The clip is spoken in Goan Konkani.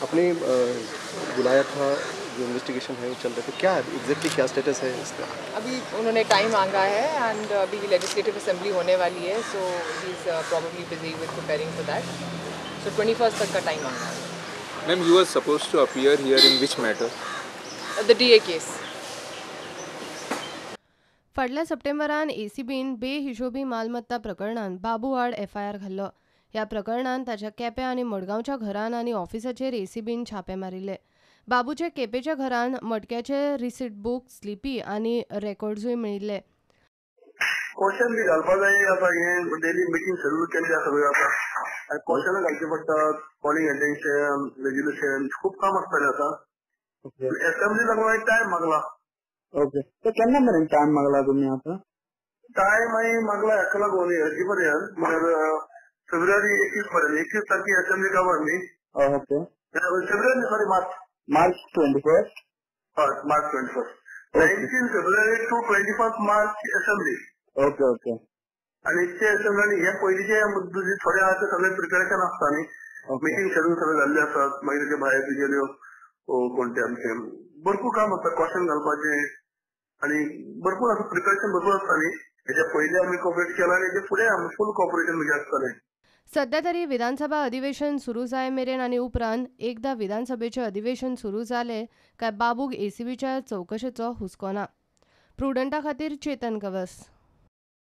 आपने बुलाया था, जो इन्वेस्टिगेशन है वो चल रहा है, तो क्या एग्जैक्टली क्या स्टेटस है इसका? अभी उन्होंने टाइम मांगा है एंड अभी लेजिस्लेटिव असेंबली होने वाली है, so he is probably busy with preparing for that. So 21st तक का टाइम मांगा है। Ma'am, you are supposed to appear here in which matter? The DA case. फाटल्या सप्टेंबरान एसीबीन बेहिशोबी मालमत्ता प्रकरणान बाबू आड एफआयआर घाल्लो. ह्या प्रकरणान ताच्या केप्यां आनी मडगांवच्या घरान आनी ऑफिसाचेर एसीबीन छापे मारिल्ले. बाबूचे केपेच्या घरान मटक्याचे रिसीट बूक, स्लिपी आनी रेकॉर्ड्सूय मेळिल्ले. क्वेश्चन बी घालपा जाय आतां, हें डेली मिटींग शेड्यूल केल्ली आसा सगळें आतां, आनी क्वेश्चनां घालचीं पडटात, कॉलिंग अटेन्शन, रेजोल्युशन, खूब काम आसतालें आतां. एसेंब्ली लागून टायम मागला. ओके, तर केन्ना मेरेन टायम मागला तुमी आतां? टायम हांवें मागला हाका लागून हेजे पर्यंत, म्हळ्यार फेब्रुवारी 21 पर्यंत. 21 तारखे असेंब्ली काबार न्ही. Okay. February sorry March. March 21. हय, March 21. 19 February to 21 March assembly. Okay okay. आनी ते असेंब्ली आनी हे पयलींचे तुजे थोडे आहा ते सगळे प्रिपेरेशन आसता न्ही, मिटींग शेड्यूल सगळे जाल्ले आसात. मागीर तेजे भायर तुगेल्यो कोण ते आमचे भरपूर काम आसता, क्वेश्चन घालपाचें आनी भरपूर आसा, प्रिपेरेशन भरपूर आसता न्ही. हेच्या पयलीं आमी कॉपरेट केलां आनी हेच्या फुडें आमी फूल कॉपरेशन म्हणजे आसतलें. सध्या तरी विधानसभा अधिवेशन सुरू जाय मेरेन आनी उपरांत एकदा विधानसभेचें अधिवेशन सुरू जालें काय बाबूक एसीबीच्या चवकशेचो हुस्को ना. प्रुडंटा खातीर चेतन गवस.